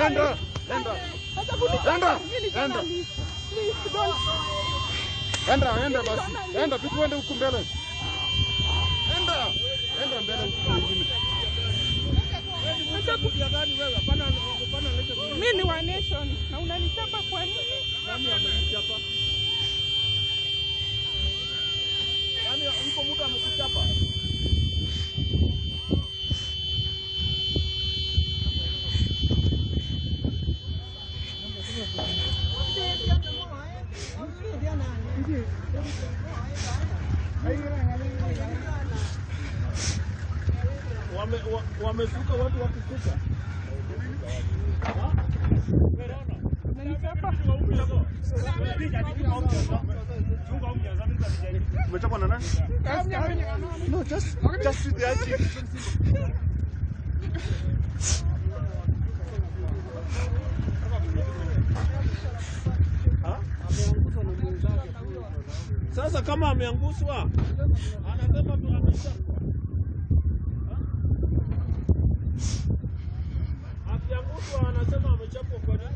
Enda. Enda. Enda. Enda. Please don't. Enda, enda basi. Enda, piku uende huku mbele. Enda. Enda mbele huku kwingine. Mimi ni wa Nation na unanichapa kwa nini? Nani amekuchapa? Nani yuko mtu amekuchapa? Wamesuka watu wakisuka. Unanichapa? Umechapwa na nani? No, just see the IG. Sasa kama ameanguswa anasema tu amechapwa. Akianguswa anasema amechapwa kwa nini?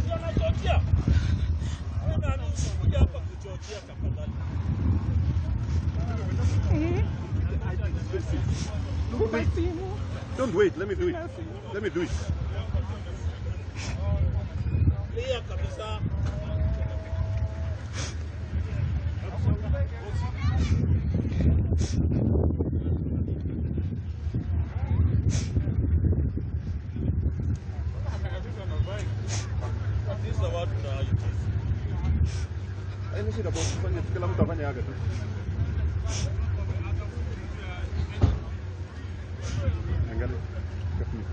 Sio anachochea. Nani kuja hapa kuchochea tafadhali? Don't wait, let me do it. Let me do it. Clear kabisa. Tatiza watu na IT. Haina shida boss, fanya kila mtu afanye yake tu. Angalia. Kapni.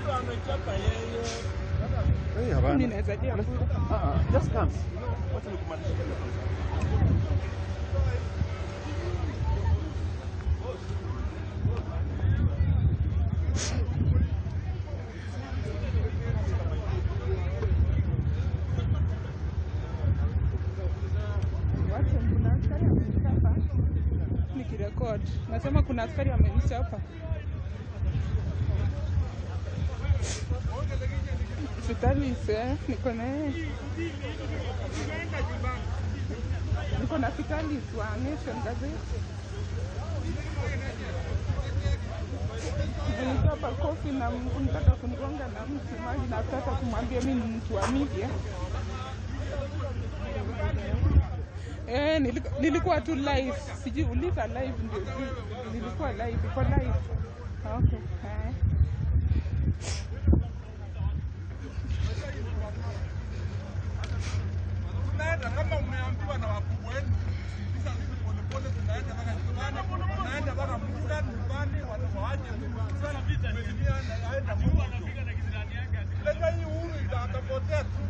Mtu amechapa yeye. Hey, hapana. Mimi naweza dia. Just come. Wacha nikumalishe kila kitu. Wacha kuna askari amenichapa. Nikirekod. Nasema kuna askari amenichapa. Vitalis, niko na yeye. Niko na Vitalis wa Nation Gazette. Nilichapa kofi na kunitaka kunigonga na mti maji na nataka kumwambia mimi ni mtu wa media. Nilikuwa tu live. Sijui uliza live ndio. Nilikuwa live, iko live. Okay. Tunaenda kama umeambiwa na wakubwa wenu. Sasa sisi pole pole tunaenda mpaka nyumbani. Tunaenda mpaka muda nyumbani watu waache sana vita mheshimiwa anaenda Mungu anapiga na kisirani yake. Leo hii uhuru itapotea tu.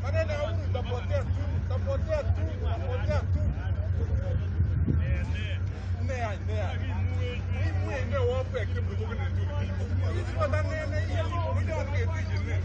Maneno ya uhuru itapotea tu, itapotea tu, itapotea tu. Nea, nea. Hii mwe ndio wapo ya kitu ndio ndio. Hii sio ndani ya hii. Ndio ndio ndio.